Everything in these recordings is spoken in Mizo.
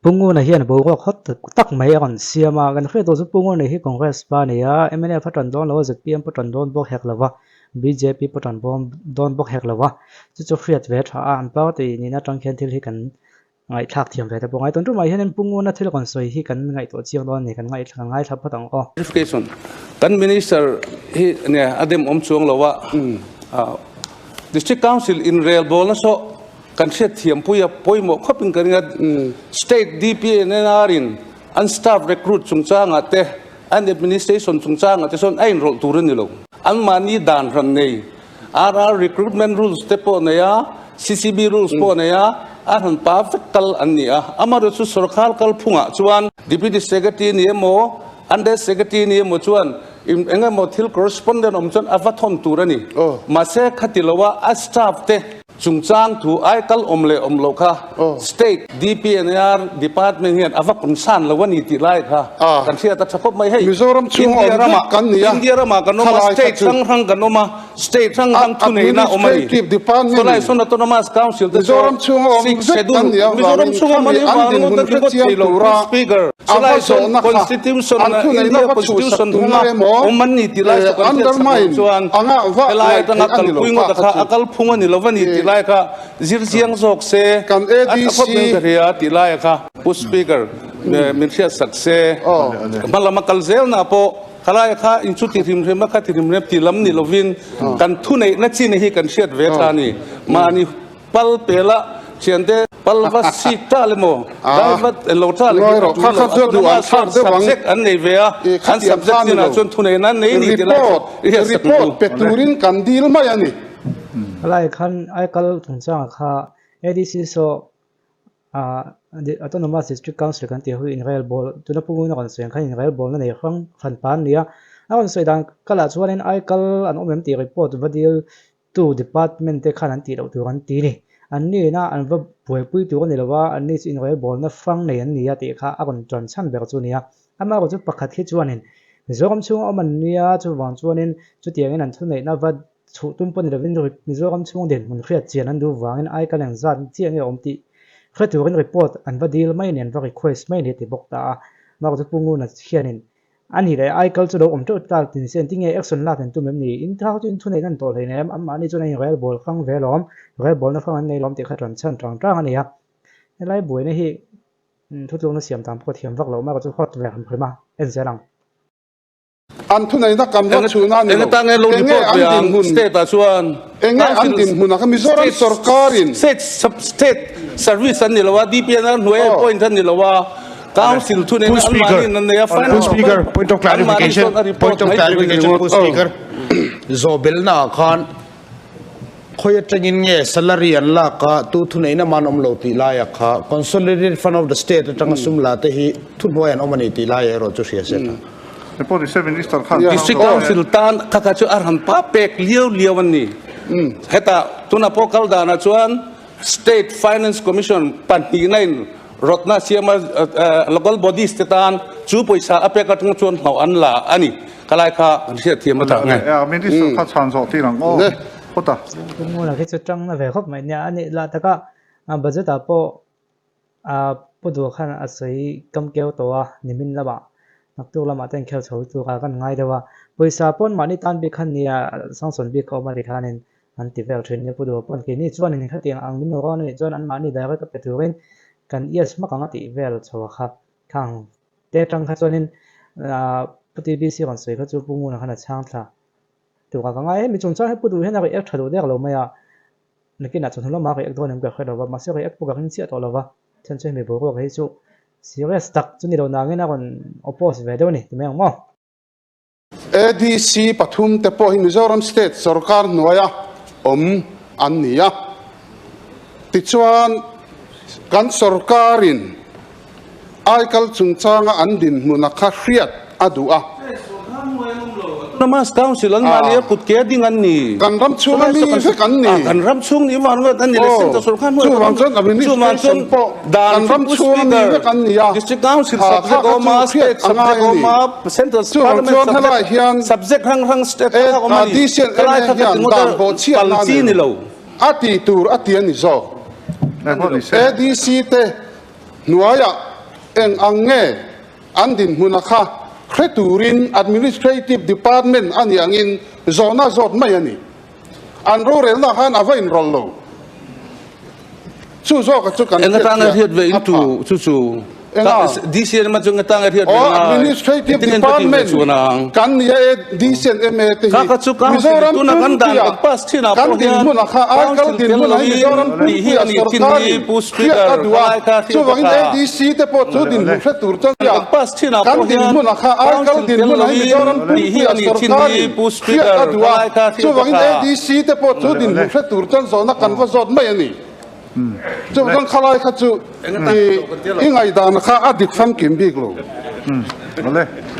Pu Nguna hian boruak hawt tak mai a rawn siam a, kan hriat tawh chu Pu Nguna hi Congress pa a ni a, mnf a tan dawn lo a, zpm pawh tan dawn bawk hek lo va, bjp pawh tan dawn bawk hek lo va, chu chu hriat ve tha a, an party nihna atang khian thil hi kan ngaihthlak thiam ve te pawh ngai. Tun tumah hianin Pu Nguna thil rawn sawi hi kan ngaihtuah chiang dawn a ni, kan ngaithla phawt ang aw. Clarification, Kan Minister hi nia a dem awm chuang lo a, District Council inrelbawlna saw Kan hriatthiampui a pawimawh khawpin ka ring a, State DPNR in an staff recruit chungchangah te, an administration chungchangah te sawn a inrawlh tur a ni lo. Anmahni dan hran nei, RR recruitment rules te pawh nei a, CCB rules pawh nei a, a hran pa vek kal an ni a. Amaherawhchu sorkar kalphungah chuan Deputy Secretary ni emaw, Under Secretary ni emaw chuan eng emaw thil correspondent awm chuan a va thawn tur a ni. Mahse khati loa a staff te Chungchang thu ai kal awm leh awm loh kha State DPNR Department hian a va concern lo a ni tih lai kha kan hriat a tha khawp mai. Hei India ramah India ramah kan awm a, State hrang hrang kan awm a, State hrang hrang thu neihna awm a ni. Chulai sawn Autonomous Council te saw Sixth Schedule Mizoram chhunga awm a nih vang ringawt a ringawt thei lo Pu Speaker. Chulai sawn Constitution India Constitution hunga awm an ni tih lai saw kan hriat sak loh chuan helai atanga kalpui ngawt kha a kalphung a ni lo va ni tih lai kha zir chiang zawk se a tha khawp mai ka hria tih lai kha Pu Speaker min hriat sak se hma lama kal zel na pawh khalai kha in chu ti hrim hrim a kha ti hrim hrim ti lam ni lovin kan thuneihna chin hi kan hriat ve tha a ni mahni Pal pela thiante pal va sik ta le maw dai va lo ta le hi a tul lo a tuna ma sawn subject an nei ve a an subject chinah chuan thu nei nan nei ni ti lai chu i hriat sak report pe turin kan dil mai a ni. Helai khan aikal chungchangah kha ADC saw Autonomous District Council kan tih ho hi inrel bawl tuna Pu Nguna rawn sawi ang khan inrel bawlna nei hrang hran pa an ni a, a rawn sawi dan kalah chuanin aikal an awm em tih report va dil Tu department te khan an tih loh tur an ti ni. An nihna an va buaipui tur a ni lo a, an ni chu inrelbawlna fang nei an ni a tih kha a rawn ṭan chhan ber chu a ni a. Amaherawhchu chu pakhat hi chuanin Mizoram chhunga awm an nia, chuvang chuanin chutiangin an thuneihna va chhuh tum pawh ni lovin Mizoram chhung dinhmun hriat chian an duh vangin aikal engzat chiah nge awm tih hre turin report an va dil mai a ni, an va request mai a ni a ti bawk ta a. Amaherawhchu Pu Nguna hianin A nih leh aikal chu lo awm teuh ta tin se engtin nge action lak in tum em ni? In thau chu in thu neih nan tawh hlei nem, anmahni chuan an in rel bawl hrang ve lawm, rel bawlna hrang an nei lawm tih kha ṭan chhan ṭang ṭang a ni a. Helai buaina hi thutlukna siam dan pawh thiam vak loh mai chu hot ve hrim hrim a, en zel ang. An thuneihna kan va chhun a ni lo. Enge an dinhmun? Enge an dinhmun a kha Mizoram sorkarin. State service an ni lo a, DPNR hnuai appoint an ni lo a. Council thu nen Pu Speaker, Pu Speaker, point of clarification, point of clarification, Pu Speaker, Zawhbelna ah khan khawi atangin nge salary an lak a, tu thuneihna man awm lo tih lai ah kha Consolidated Fund of the State atanga sum la te hi thuhnuai an awm a ni tih lai erawh chu hria se tha. District Council tan kha kha chu a ran pa pek liau liau an ni. Hetah tunah pawh kal danah chuan State Finance Commission pahnihna in rawtna siama local bodies te tan chu pawisa a pek atang chuan hlauh an la a ni. Khalai kha kan hriat thiam a tak nge. Minister kha chhan zawh tir ang aw phawt a. Pu Ngula khi chu tang na ve khawp mai nia. A nih lah taka budget ah pawh Pu Duh khan a sawi kam keu tawh a, nimin lamah naktuk lamah te an khel chho tur a kan ngai deuh a. Pawisa pawn mahni tan bik khan nia sanction bik a awm a ri khanin an ti vel thin nia Pu Duh pawn keini chuanin khatiang ang min rawn a nih chuan anmahni direct a pe turin kan yes hmak ang a tih vel chho a kha khang te atang kha chuanin Pu TBC rawn sawi kha chu Pu Nguna khan a chhang thla tur a ka ngai em mi chungchang hi Pu Duh hian a react tha duh dek lo mai a nakinah chawhnu lamah react dawn em ka hre lo va mahse react pawh ka ring chiah tawh lo va chhan chu hemi boruak hi chu serious tak chu ni lo nangin a rawn oppose ve deuh a ni ti mai ang maw. ADC pathum te pawh hi Mizoram State sorkar hnuaia awm an ni a. Tichuan, kan sorkarin aikal chungchanga an dinhmuna kha hriat a duh a. Autonomous Council an mahni a kut ke ding an ni. Kan ram chhunga mi vek an ni. Kan ram chhung nih vang ngawt an ni le Central sorkar hnuaia Chuvang chuan administration pawh kan ram chhunga mi vek an ni a. District Council subject awm a, State subject awm a, Central Chuvang chuan helai hian subject hrang hrang state hrang hrang awm a ni. DCNA hian dan bawh chhiatna a ni lo. A tih tur a ti a ni zawk. ADC te hnuaiah. Eng ang nge an dinhmuna kha hre turin Administrative Department a nih angin zawhna zawt mai a ni. An rorelna khan a va inrawlh lo. Chu zawka chu kan Eng atanga hriat hriat ve a in tu pha. chu chu Enga? DCN ma chu eng atanga hriat ve Aw, ngai Administrative Engtin nge an va tih ve Department chuan ang? kan nia e DCN MA te Kha hi kha chu council Mizoram tuna kan dan pumpuia kan pass thin ah kan pawh hian dinhmun a kha aikal council tel dinhmun a hi lovin Mizoram tih hi pumpuia a ni thin sorkar hi in Pu hriat a Speaker duh a ka lai kha hriat chuvangin a tha. ADC te pawh chu dinhmun hre tur chuan Kan pass thin ah kan pawh hian dinhmun a kha aikal council tel dinhmun a hi lovin Mizoram tih hi pumpuia a ni thin sorkar hi in Pu hriat Speaker a duh ka a lai kha hriat a chuvangin tha. ADC te pawh chu dinhmun hre tur chuan zawhna kan va zawt mai a ni. Chuvang khalai kha chu i ngaihdan kha a dik famkim bik lo.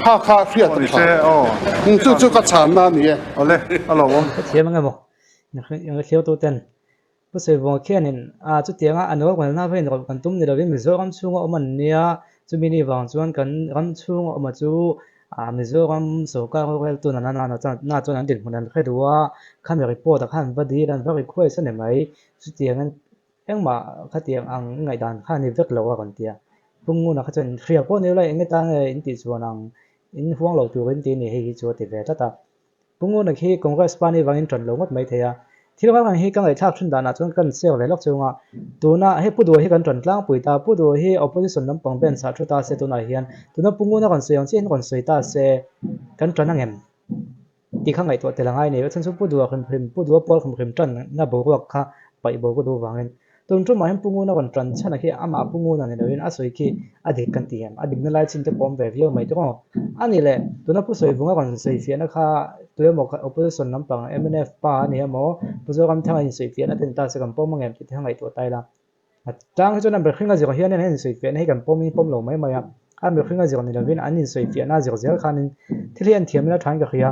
Kha kha hriat a tha. Chu chu ka chhanna a ni e. Ka thiam ang emaw Hriattu ten Pu Sawivuang khianin a chutianga a nawlngalna vein rawlh kan tum ni lovin Mizoram chhunga awm an nia, chumi ni vang chuan kan ram chhunga awma chu Mizoram sorkar roreltu na na chuan an dinhmun an hre duh a, khami report ah khan va dil an va request a ni mai. Chutiangin engmah khatiang ang ngaihdan kha a ni vek lo a rawn ti a. Pu Nguna kha chuan hria pawh ni ula eng nge ta nge in tih chuan ang in huang lo turin ti a ni hei hi chu a ti ve tlat a. Pu Nguna khi Congress pa ni vangin ṭan lo ngawt mai thei a. Thil rang rang hi ka ngaihthlak ṭhin danah chuan kan share ve lawk chunga tuna hei Pu Duha hi kan ṭan tlangpui ta, Pu Duha hi opposition lampang bench ah thu ta se tunah hian tuna Pu Nguna rawn sawi ang chiah in rawn sawi ta se kan ṭan angem? Tih kha ngaihtuah tel a ngai nei. A chhan chu Pu Duha hrim hrim, Pu Duha pawl hrim hrim tanna boruak kha paih bo ka duh vangin tun tumah hian Pu Nguna rawn tan chhan a khi amah Pu Nguna ni loin a sawi khi a dik kan ti em? A dikna lai chin te pawh awm ve viau mai tawh ang. A nih leh tuna Pu Sawivunga rawn sawi fiahna kha tuemaw kha opposition lampang mnf pa a ni emaw Pu Zoramthanga insawi fiahna ten ta se kan pawm ang em tih te kha ngaihtuah ta ila. A tang hi chuan a mihring a zir hianin an insawifiahna hi kan pawm in pawm lo mai mai a, a mihring a zir ni lovin an insawifiahna a zir zel khanin thil hi an thiam ila thain ka hria.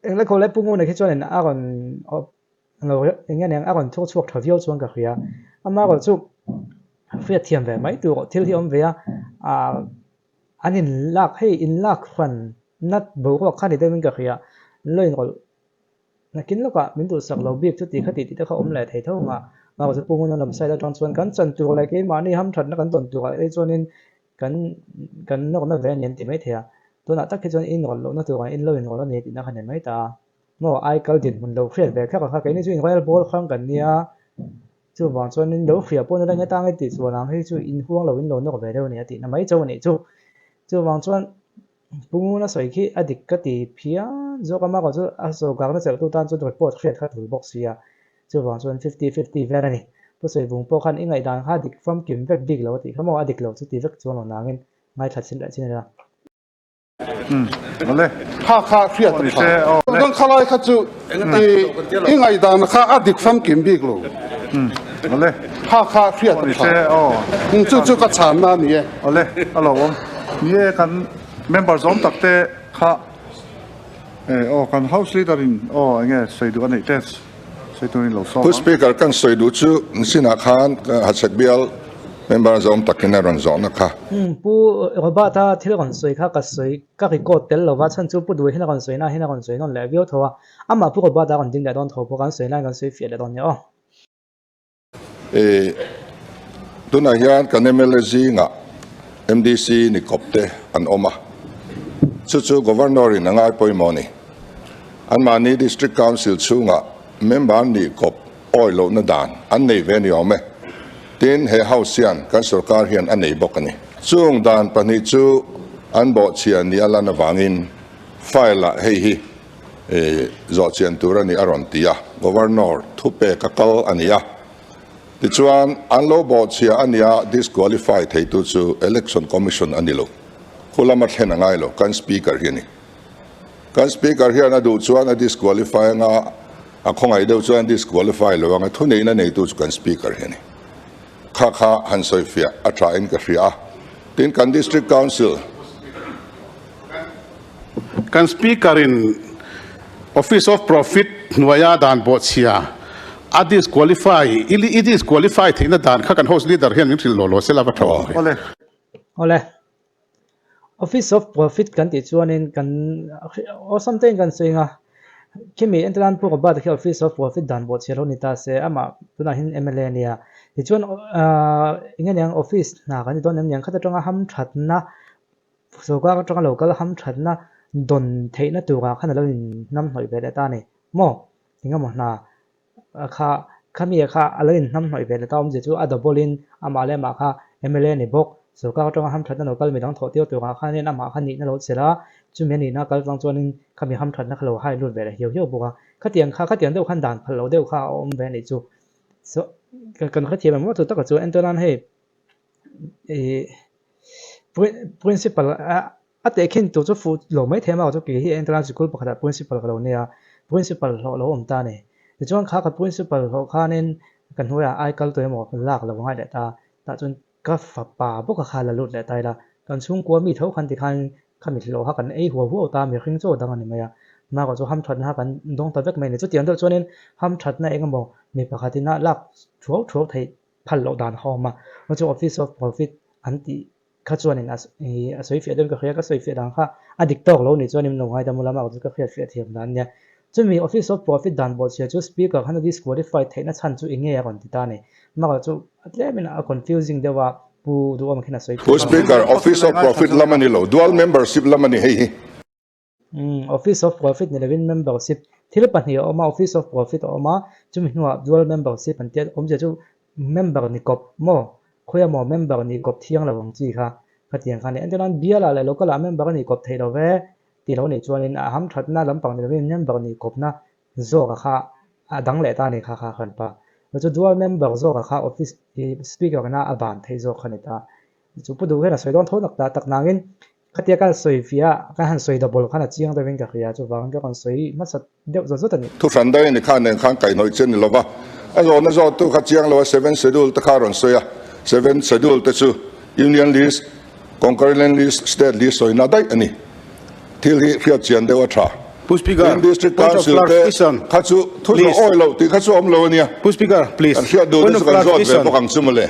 Engla khaw lai Pu Nguna khi chuanin a rawn eng nge niang a rawn thur chhuak tha viau chuan ka hria. Amaherawh chu hriat thiam ve mai tur thil hi a awm ve a, ah an inlak hei inlak hran nat boruak kha ni deuhin ka hria, lo inrawlh. Nakin lawkah min duhsak lo bik chu ti kha tih tih te kha awm leh thei tho ang a, Mao chu Pu Nguna lam side atang chuan kan chan tur leh keimahni hamthatna kan tawn turah te chuanin kan kan nawrna ve a ni an ti mai thei a, tunah tak hi chuan in rawlh lohna turah in lo inrawlh a ni tihna kha ni mai ta a, maw aikal dinhmun lo hriat ve kher ang kha keini chu inrael bawl hrang kan nia, chuvang chuanin lo hria pawh nila eng atanga tih chuan ang hei chu inhuang lo in lo nawr ve deuh a ni a tihna mai chauh a nih chu, chuvang chuan. Pu Nguna sawi khi a dik ka ti phian zawk a, Marco chu a sawrkarna chelhtu tan chuan report hriat kha tul bawk si a, chuvang chuan fifty fifty vel a ni. Pu Sawivung pawh khan i ngaihdan kha dik famkim vek bik lo a tih kha maw, a dik lo chu ti vek chuan lo nangin ngaithla chin leh chin ila. Kha kha hriat a tha. Chuan khalai kha chu i ngaihdan kha a dik famkim bik lo. Kha kha hriat a tha. Chu chu ka chhanna a ni e. Awle, a lo awm. Ni e, kan member zawm tak te kha e aw kan house leader in aw enge sawi duh a neih te sawi turin lo sawm Pu ang. Speaker, kan sawi duh chu sinah khan Hachhek bial member zawm takin a rawn zawhna kha. Pu Robert-a thil rawn sawi kha ka sawi ka record tel lova chhan chu Pu Duai hian a rawn sawi na hian a rawn sawi nawn leh viau tho a, amah Pu Robert-a rawn ding leh dawn tho pawh kan sawi lai kan sawi fiah leh dawn nia aw. E, tunah hian kan mla zingah MDC ni kawp te an awm a, chu chu Governor in a ngai pawimawh a ni. Anmahni District Council chhungah member nih kawp awi lohna dan an nei ve ni awm e. Tin, he House hian kan sorkar hian a nei bawk a ni. Chung dan pahnih chu an bawhchhia ni a lan avangin file ah hei hi Zawhchian tur a ni a rawn ti a, Governor thupek a kal a ni a. Tichuan, an lo bawhchhia a nia disqualify theitu chu Election Commission a ni lo. Khu lama thlen a ngai lo, kan Speaker hi a ni. Kan Speaker hian a duh chuan a disqualify anga, a khawngaih deuh chuan disqualify lo anga, thuneihna neitu chu kan Speaker hi a ni. Kha kha han sawifiah a tha in ka hria a. Tin, kan District Council. Kan Speaker in Office of Profit hnuaia dan bawhchhia a disqualify, i disqualify theihna dan kha kan House Leader hian min hrilh law law se la va tha awm ve. Awle. Awle. Office of Profit kan tih chuanin kan awlsam tein kan sawi ang a, khimi entirnan Pu Robert khi Office of Profit dan bawhchhia lo ni ta se, amah tunah hian mla a nia. Tichuan eng nge niang office hna kan ti dawn em niang khat atanga hamthatna sorkar atanga lo kal hamthatna dawn theihna turah khan a lo inhnamhnawih ve leh ta a ni maw? Eng emaw hna kha khami kha a lo inhnamhnawih ve leh ta awmzia chu a double in amah leh amah kha mla ni bawk sorkar atanga hamthatna lo kal midang thawh tir turah khanin amah kha nihna lo chelh a chumi a nihna kal tlang chuanin khami hamthatna kha lo hai lut ve leh hiau hiau bawk a khatiang kha khatiang deuh khan dan phal lo deuh kha a awm ve a nih chu. So kan hrethiam em chu taka chu entir nan hei ih principal a tehkhin tur chu fuh lo mai thei a chu kei hi entir nan sikul pakhatah principal ka lo nia principal hlawh lo awm ta a ni tichuan kha ka principal hlawh khanin ka hnuaiah ai kal tawh emaw lak lo ngai leh ta tah chuan Ka fapa bawk a kha la lut leh ta ila, kan chhungkua mi tho khan tikhan kha mi hlawh kha kan ei huau huau ta, mihring chaw dang a ni mai a, Mark-a chu hamthatna kha kan dawng ta vek mai a ni. Chutiang deuh chuanin hamthatna eng emaw mi pakhatin a lak thuau thuau theih phal loh dan kha a awm a, chu chu Office of Profit an tih kha chuanin a sawi fiah deuhin ka hria, ka sawi fiah dan kha a dik tawk lo nih chuan in lo ngaidam ula, Mark-a chu ka hriat fiah thiam dan a nia. Chumi Office of Profit dan bawhchhia chu Speaker khan a disqualify theihna chhan chu i nge a rawn ti ta a ni. Mara chu a tlemin a confusing deuh a, Pu Duhawm khian a sawi Pu Speaker, Office of Profit lam a ni lo, Dual Membership lam a ni hei hi. Umm, Office of Profit ni lovin Membership thil pahnih a awm a, Office of Profit a awm a, chumi hnuah Dual Membership an tia, awmzia chu member ni kawp maw, khawiah maw member ni kawp thiang lo ang chi kha, khatiang kha a ni. Entirnan bialah leh local ah member a ni kawp theih lo ve, Ti lo nih chuanin a hamthatna lampang ni lovin member nih kawpna zawka kha a dang leh ta a ni kha kha kan pa. Chu chu dual member zawka kha office i speaker ina a ban theih zawk kha ni ta. Chu pu duh hian a sawi dawn tho nak ta tak nangin khatia ka sawi fiah a ka han sawi double khan a chiang deuhin ka hria chuvangin ka rawn sawi hmasa deuh zawt zawt a ni. Thu hran daih a ni kha nen khan kaihhnawih che ni lova a zawhna zawttu kha chiang lo a seven schedule te kha a rawn sawi a seven schedule te chu union list Concurrent list state list sawina daih a ni. Thil hi hriat chian deuh a tha. Pu Speaker, Tin District point of Council te clarification, kha chu thu zawh please. awi loh tih kha chu awm lo a nia. Pu Speaker, please. Kan hriat duh Point te of chu kan zawt ve clarification. bawk ang chu mawle.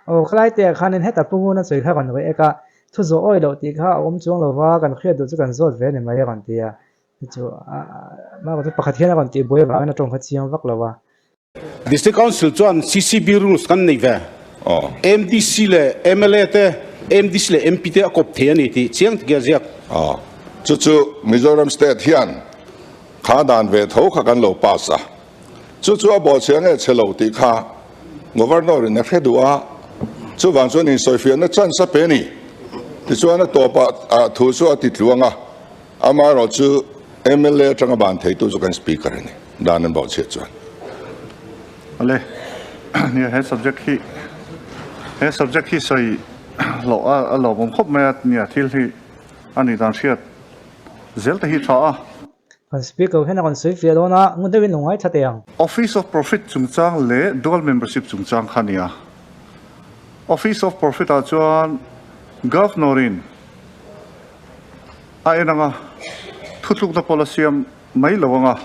Aw khalai te ah khanin heta Pu Nguna sawi kha rawn reh ek a, thu zawh awi loh tih kha a awm chuang lo va, kan hriat duh chu kan zawt ve a ni mai a rawn ti a. Chu a mah chu pakhat hian a rawn tih buai avangin a tawng kha chiang vak lo a. District Council chuan CCB rules kan nei ve. MDC leh mla te, MDC leh MP te a kawp thei a ni tih chiang takin a ziak. Chu chu Mizoram State hian kha dan ve tho kha kan lo pass a. Chu chu a bawhchhia nge chhe lo tih kha Governor in a hre duh a. Chuvang chuan insawifiahna chance a pe a ni. Tichuan a tawpah thu chu a ti tluang a. Amaherawh chu mla atanga ban theitu chu kan Speaker a ni, dan an bawhchhiah chuan. Ale, nia he subject hi he subject hi sawi loh a lawmawm khawp mai a, nia thil hi a nih dan hriat zel te hi tha a. Kan Speaker hian a rawn sawi fiah dawn a, ngun deuhin lo ngaithla teh ang. Office of Profit chungchang leh Dual Membership chungchang kha nia. Office of Profit ah chuan Governor in A en anga, thutlukna pawh la siam mai lo anga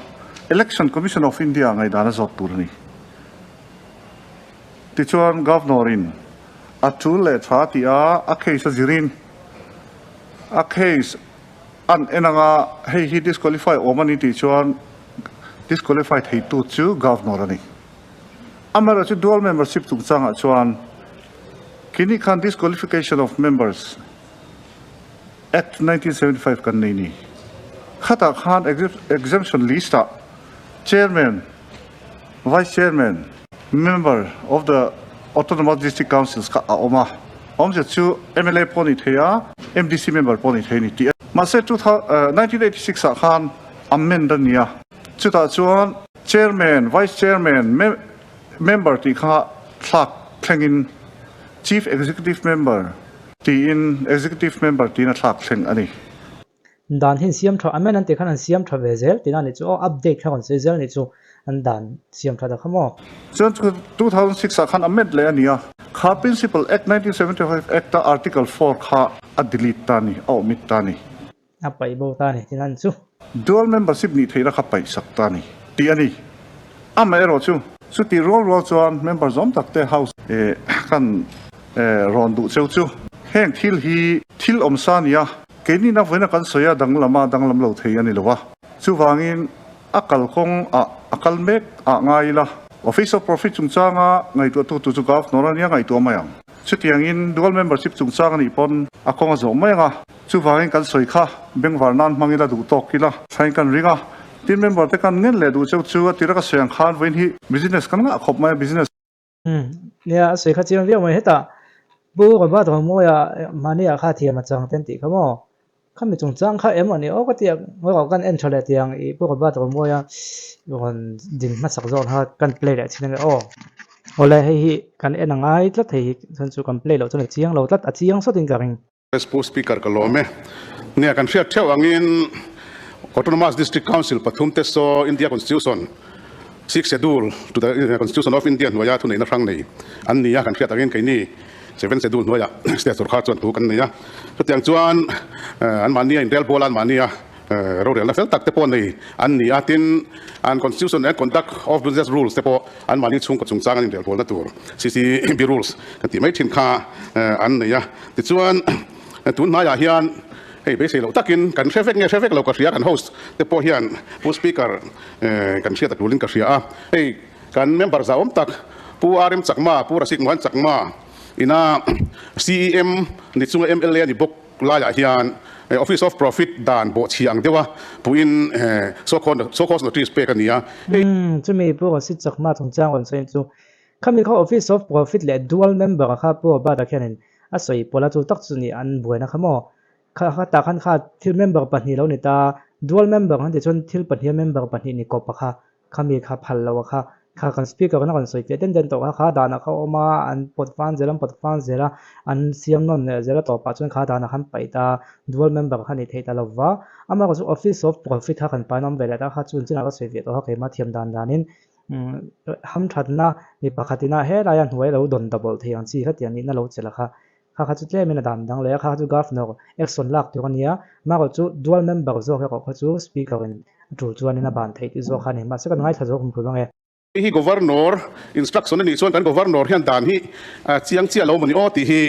Election Commission of India ngaihdan a zawt tur a ni. Tichuan Governor in a tul leh tha tih a a case a zirin a case an en anga hei hi disqualify awm a ni tih chuan disqualify theitu chu Governor a ni. Amaherawhchu dual membership chungchangah chuan kini khan disqualification of members Act 1975 kan nei ni. Khatah khan exemption list ah Chairman, Vice Chairman, Member of the Autonomous District Councils kha a awm a. Awmzia chu mla pawh ni thei a, MDC member pawh ni thei a ni tih a. Mahse 1986 ah khan amend a ni a. Chutah chuan Chairman, Vice Chairman, Member tih kha thlak thlengin Chief Executive Member, Tiin Executive Member tiin a thlak thleng a ni. Dan hi an siam tha, Amen an tih khan an siam tha ve zel tihna a nih chu aw, update kha rawn sawi zel a nih chu, an dan siam tha ta kha maw. Chuan 2006 ah khan amend leh a ni a, kha Principal Act 1975 Act a Article 4 kha a delete ta a ni, a omit ta a ni. A paih bo ta a ni tihna a ni chu. Dual membership nih theihna kha paih sak ta a ni tih a ni. Amaherawh chu, chutih rual rual chuan member zawm tak te house kan rawn duh cheu chu heng thil hi thil awm sa a ni a, keini na vawiina kan sawi a danglam a danglam lo thei a ni lo a. Chuvangin a kalkawng ah a kal mek ah ngai ila. Office of Profit chungchanga ngaihtuahtu tur chu Governor a nia ngaihtuah mai ang. Chutiangin Dual Membership chungchang a nih pawn a kawng a zawh mai ang a, chuvangin kan sawi kha bengvar nan hmang ila duh tawk ila thain kan ring a. Tin member te kan ngen leh duh cheu chu a tira ka sawi ang khan vawiin hi business kan ngah khawp mai a, business. Umm nia a sawi kha chiang viau mai hetah Pu Robert Romawia mahni ah kha thiam a chang te an tih kha maw? Khami chungchang kha em ani aw ka ti a, ngawi kan en tha leh tiang ih Pu Robert Romawia rawn din hmasak zawk kha kan play leh thin ange aw. Awle hei hi kan en a ngai tlat hei hi chuan chu kan play loh chuan a chiang lo tlat a chiang sawtin ka ring. Pu Speaker ka lawm e. Nia kan hriat theuh angin Autonomous District Council pathum te saw India Constitution Sixth Schedule to the Constitution of India hnuaia thuneihna hrang nei an ni a, kan hriat angin keini Seventh Schedule hnuaiah State sorkar chuan thu kan nei a. Chutiang chuan anmahnia inrelbawl a anmahnia Rorelna fel tak te pawh nei an ni a, tin an Constitution and Conduct of Business Rules te pawh anmahni chhungkaw chungchang an inrelbawlna tur CCB Rules kan tih mai thin kha an nei a. Tichuan tun hnaiah hian hei beisei loh takin kan hre vek nge hre vek lo ka hria kan host te pawh hian Pu Speaker kan hriat a tulin ka hria a, hei kan member zahawm tak Pu RM Chakma, Pu Rasik Mohan Chakma ina CEM ni chunga mla a ni bawk. Laiah hian Office of Profit dan bawhchhia ang deuha puhin so cause notice pek a ni a. Umm, chumi Pu Rosit Chakma chungchang rawn sawi chu khami kha Office of Profit leh Dual Member a kha Pu Robert-a khianin a sawi pawlh a, chu tak chu ni an buaina kha maw? Kha khatah khan kha thil member pahnih lo ni ta, Dual Member han tih chuan thil pahniha member pahnih ni kawp a kha Khami kha phal lo a kha, kha kan speaker in a rawn sawi fiah den den tawh kha, kha danah kha a awm a, an pawt fan zel a, an pawt fan zel a, an siam nawn leh zel a tawpah chuan kha danah khan paih ta, dual member kha nih theih ta lo va, amaherawhchu chu office of profit kha kan pain a awm ve leh ta kha chu chinah ka sawi fiah tawh kha keimah thiam dan danin hamthatna mi pakhatin a helaia hnuai lo dawn double thei ang chi kha tiang nihna lo chelh a kha. Kha kha chu tlemin a dan dang leh a, kha kha chu Governor action lak tur a nia, marawh chu dual member zawk erawh kha chu Speaker in a tul chuanin a ban theih tih zawk kha a ni. Mahse kan ngaithla zawk awm thul ang e. Hei hi Governor instruction a nih chuan kan Governor hian dan hi chiang chiah lo maw ni aw tih hi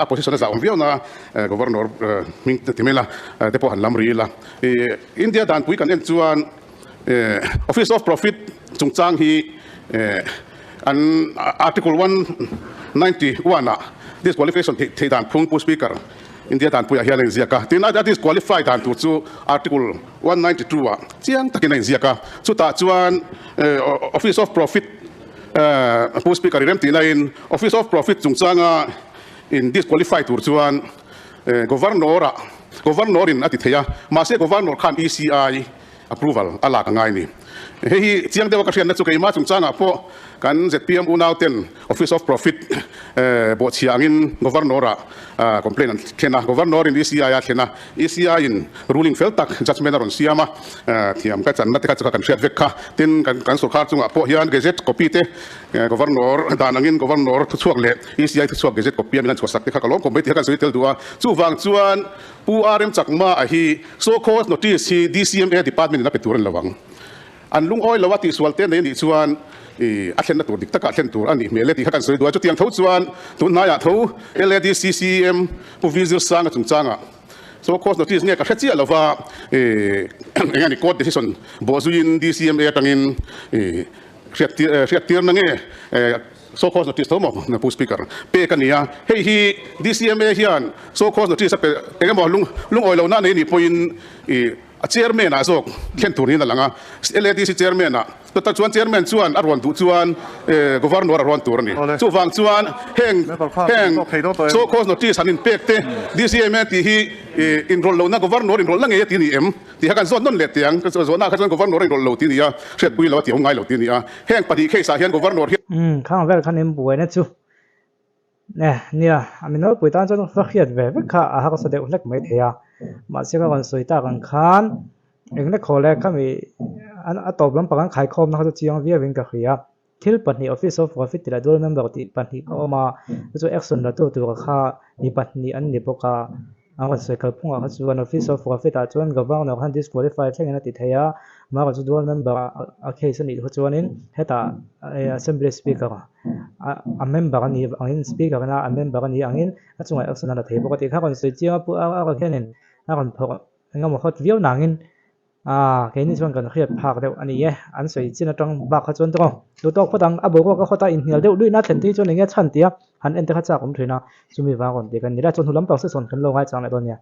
a position a zahawm viau na Governor hming ti mai la te pawh han lam rih ila. India danpui kan en chuan Office of Profit chungchang hi An Article 191 ah disqualification theih dan phung Pu Speaker, India danpuiah hian a inziak a. Tin, a disqualify dan tur chu Article 192 ah chiang takin a inziak a. Chutah chuan Office of Profit Pu Speaker i remtihnain Office of Profit chungchanga in disqualify tur chuan Governor-ah Governor-in a ti thei a. Mahse Governor khan ECI Approval a lak a ngai ni. Hei hi chiang deuha ka hriatna chu keimah chungchangah pawh kan zpm unauten Office of Profit bawhchhia angin Governor-ah complaint an thlen a, Governor-in ECI a thlen a, ECI-in ruling fel tak judgement a rawn siam a, thiam ka channa te kha chu kha kan hriat vek kha. Tin, kan sorkar chungah pawh hian Gazette copy te Governor dan angin Governor thuchhuak leh ECI thuchhuak Gazette copy a min han chhuahsak te kha ka lawm khawp mai tih kha kan sawi tel duh a. Chuvang chuan Pu RM Chakma a hi So cause notice hi DCMA department in a pe tur a ni lo ang. An lungawi lo a tihsual te nei a nih chuan i a thlenna tur dik takah thlen tur a nih hmel e tih kha kan sawi duh a. Chutiang tho chuan tun hnaiah tho LADC CEM Pu V Zirsanga chungchangah so cause notice nge ka hre chiah lova i eng nge ni court decision bawhzuiin DCMA atangin i hriattirna nge So cause notice tho maw Pu Speaker pek a ni a, hei hi DCMA hian so cause notice a pe eng emaw lungawi lohna a nei nih pawhin ih a chairman ah zawk thlen tur niin a lang a, LADC chairman ah chutah chuan chairman chuan a rawn duh chuan governor a rawn tur a ni. Chuvang chuan heng heng so cause notice han inpek te DCMA tih hi ih inrawlh lohna governor inrawlh na ngei a ti ni em? Tih kha kan zawt nawn leh teh ang. Zawhna kha chuan Governor a inrawlh lo tih a ni a, hriatpui lo a tih awm ngai lo tih a ni a. Heng pahnih case ah hian Governor hian. Umm, khang vel khan in buaina chu eh nia, a mi nawlpui tan chuan va hriat ve vek kha a harsa deuh hlek mai thei a. Mahse ka rawn sawi tak ang khan engna khaw leh khami a tawp lampang an khaikhawmna kha chu chiang viauin ka hria. Thil pahnih Office of Profit tih leh Dual Member tih pahnih a awm a, chu chu action la tu tur kha mi pahnih an ni bawk a, an rawn sawi kalphungah kha chuan Office of Profit ah chuan Governor khan disqualify thlengin a ti thei a, amaherawh chu Dual Member a case a nih kha chuanin hetah Assembly Speaker a member a nih angin Speaker ina a member a nih angin a chungah action a la thei bawk a tih kha a rawn sawi chiang a, pu a rawn hianin a rawn phawrh engemaw hawt viau nangin. Aaa keini chuan kan hriat phak deuh a ni e, an sawi chin atang bak kha chuan tawng duh tawk phawt ang, a boruak a khawt a inhnial deuh luihna thlen te hi chuan eng nge chhan tia han en te kha chak awm thin a, chumi vang rawn ti kan ni la, chawhnu lampang se sawn kan lo ngaichang leh dawn nia.